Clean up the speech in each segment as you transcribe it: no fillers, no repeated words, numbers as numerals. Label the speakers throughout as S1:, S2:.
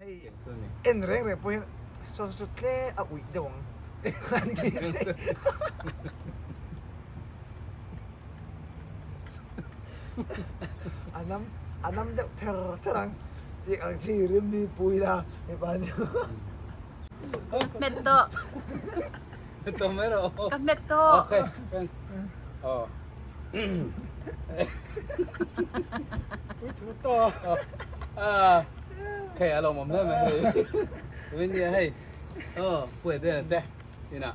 S1: Hei en reng reng pawh hian saw saw tle a uih deuh ang an ti thei. A nam a nam deuh ther ther ang tih ang chi rim mi pui la mipa chu.
S2: Ka hmet tawh.
S3: Hmet tawh mai rawh.
S2: Ka hmet tawh.
S3: Okay. Oh.
S4: Pui thu tawh.
S3: Ah. Hei a lawmawm hle mai hei. Tuin nia hei. Oh, puai den te. Ina.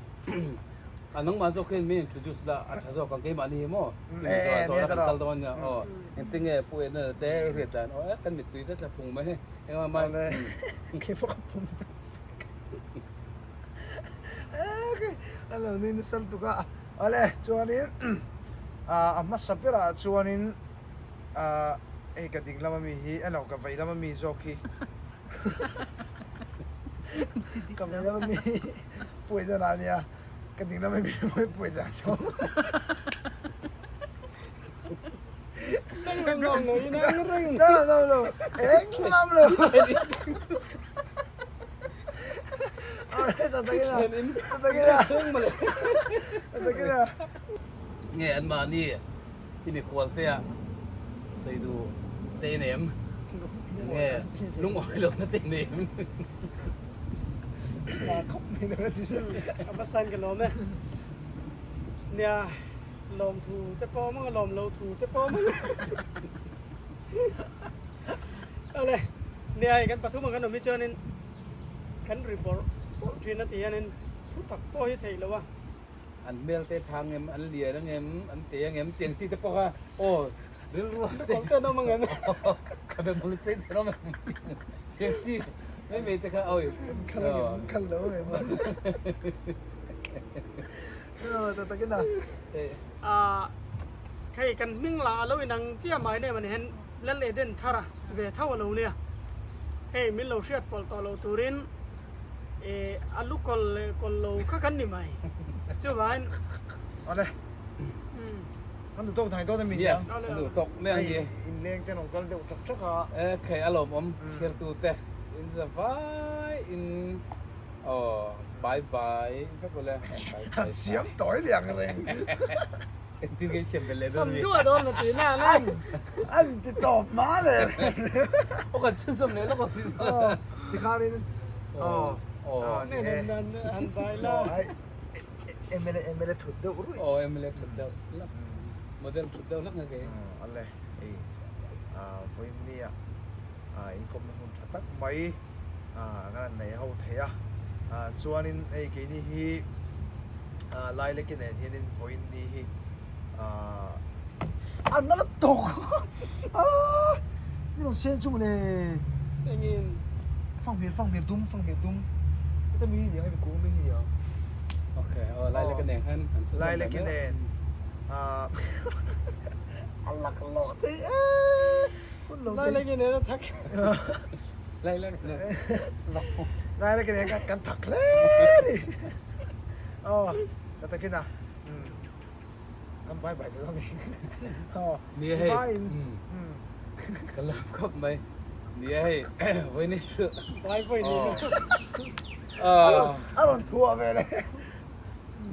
S3: A nangmah zawk hian min introduce la a tha zawk ang keimah ni hi maw. Chumi zawh a zawh la kan kal dawn nia. Oh, engtin nge puai den te riat dan. Oh, kan mittui te tla phung mai hei. Engmah mai.
S1: Keipawh ka pum. A lo ni nasa lutuk a. Awle chuanin a hmasa berah chuanin hei ka ding lama mi hi a lo ka vei lama mi zawk hi ka vei lama mi hi puai dan ah nia ka ding lama mi hi puai dan tho. No no no engmam lo.
S3: Nge an mahni i mikhual te ah sawi duh te i nei em? Nge lungawi lohna te i nei em?
S4: A va san ka lawm e. Nia lawmthu te pawh awm ang a lawm lo thu te pawh awm ang. Awle, nia hei kan pathum ang kan awm hi chuanin kan ri bawrh bawrh thin a ti hianin thu tak pawh hi theih loh a.
S3: An hmel te tha ang em, an lian ang em, an te ang em, tiang si te pawh kha aw rilru ah te
S4: Kawlh te an awm ang em?
S3: Ka be bul sei te an awm em tiang chi mai mai te kha awi.
S1: Kan khal ang em, kan khal lo ang em.
S4: Hei kan hming lah a lo inang chiah mai nem a ni hian Lal Eden thar a ve tho a lo nia. Hei min lo hriat pawlh tawh lo turin a lu kawlh leh kawlh lo kha kan ni mai. Chuvangin.
S1: Awle. Kan duh tawk thai dawn a mi nia.
S3: Kan duh tawk mai ang hi.
S1: Inleng ten rawn kal deuh chak chak a.
S3: Hei a lawmawm chhiartute in za vai in. Aw bye bye vek ule.
S1: An siam tawi liang reng.
S3: Engtin nge i siam belh leh dawn mi?
S4: Sawm duah dawn la tih na na.
S1: An ti tawp hma leh reng.
S3: Aw kan chhunzawm leh lawk ang ti zawk.
S1: Aw tikhanin aw aw ni e.
S4: An bai la.
S1: MLA MLA thut deuh ruih.
S3: Aw MLA thut deuh lak. Model thut deuh lak nge kei.
S1: Awle hei vawiin nia inkawmna hun tha tak mai. kan han nei ho thei a chuanin hei keini hi Laileki nen hianin vawiin ni hi a nala tawk ni rawn sen chu mawle
S4: engin
S1: fanghmir fanghmir dum fanghmir dum heta mi hi niang hemi kung mi hi niang
S3: okay aw Laileki nen khan an sa
S1: Laileki nen a laklawh thei em hun lo thei
S4: Laileki nen a thak
S1: Ngai la kene kan thak hle ni. Aw, ka takin a. Kan bye bye ta mi. Aw.
S3: Ni hei. Ka lam khop mai. Ni hei. Voi ni chu.
S4: Bye voi ni.
S3: Ah.
S1: A rawn thua ve le.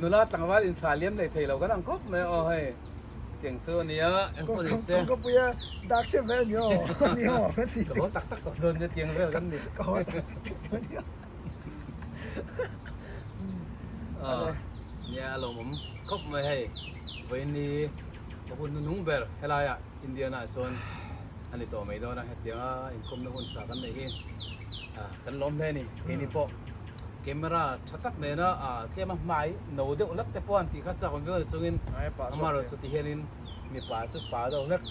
S3: Nula tlangval in thla liam lei thei lo kan ang khop mai aw hei. Chutiang chu a nia, engpawh ni se.
S1: Kawngka puia dak chep vel ni aw, ni aw ka ti.
S3: Ka haw tak tak tawh dawn nia tiang vel kan ni.
S1: Ka haw tak tak tawh nia.
S3: Nia a lawmawm khawp mai hei, vawiin ni ka hun nunung ber helaiah Indiana ah chuan a ni tawh mai dawn a, hetianga inkawmna hun tha kan neih hi kan lawm hle a ni, keini pawh. Camera tha tak nena tlem a hmai no deuh hlek te pawh an tih kha chak awm viau ni chungin amaherawh chu ti hianin mipa chu pa deuh hlek.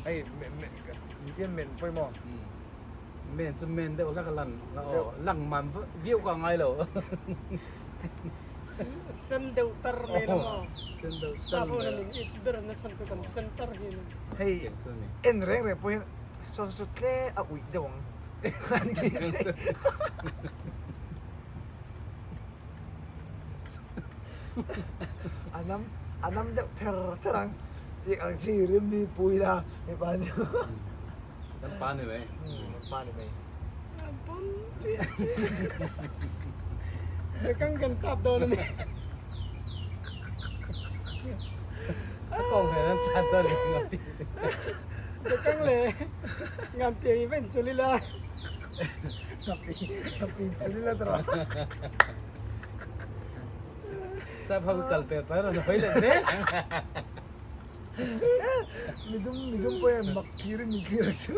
S1: Hei miten men pawimawh.
S3: Men chu men deuh hlek a lan aw lang man viau ka ngai lo.
S4: Sen deuh tar mai lo maw.
S3: Sen deuh tar
S4: mai. Sap ho min it ber na chhan chu kan sen tar hi ni.
S1: Hei en reng reng pawh hian saw saw chu tle a uih deuh ang. An ti thei. A nam a nam deuh ther ther ang tih ang chi rim mi pui la mipa chu.
S3: Kan pa ni mai.
S1: Kan pa ni mai.
S4: Bekang kan tap dawn a ni.
S3: A kawng nen an tat dawn a ni ngapih.
S4: Bekang leh ngapih i va inchul ila.
S1: Ngapih ngapih inchul ila tawh.
S3: Sap ho kal pel pai rawn hawi leh zel ang.
S1: Midum midum pawh hian mak thlir in min thlir ang chu.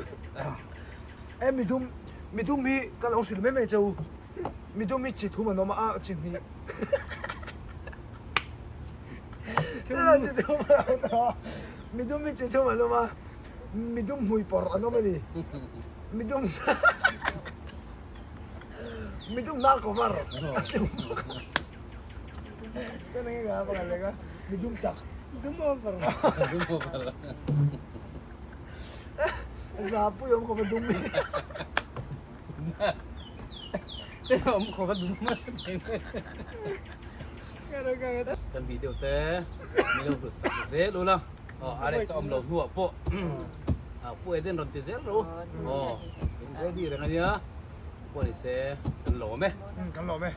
S1: E midum midum hi ka lo hrilh mai mai che u. Midum hi chi thum an awm a, a chi hnih. Chi thum an awm a. Midum hi chi thum an awm a. Midum hmui pawrh an awm a ni. Midum Midum hnar cover a tlem bawk a. Chuan enge ka pakhat leh kha midum tak.
S4: Dum over.
S3: Dum over.
S1: Zapui awm khawp a dum hi.
S3: Te awm khawp a dum. Kan video te min lo hlut sak zel ula. Aw RS a awm lo hnuah pawh Pu Eden rawn ti zel rawh u. Aw in ready reng a nia. Pawh ni se kan lawm e.
S1: Kan lawm e.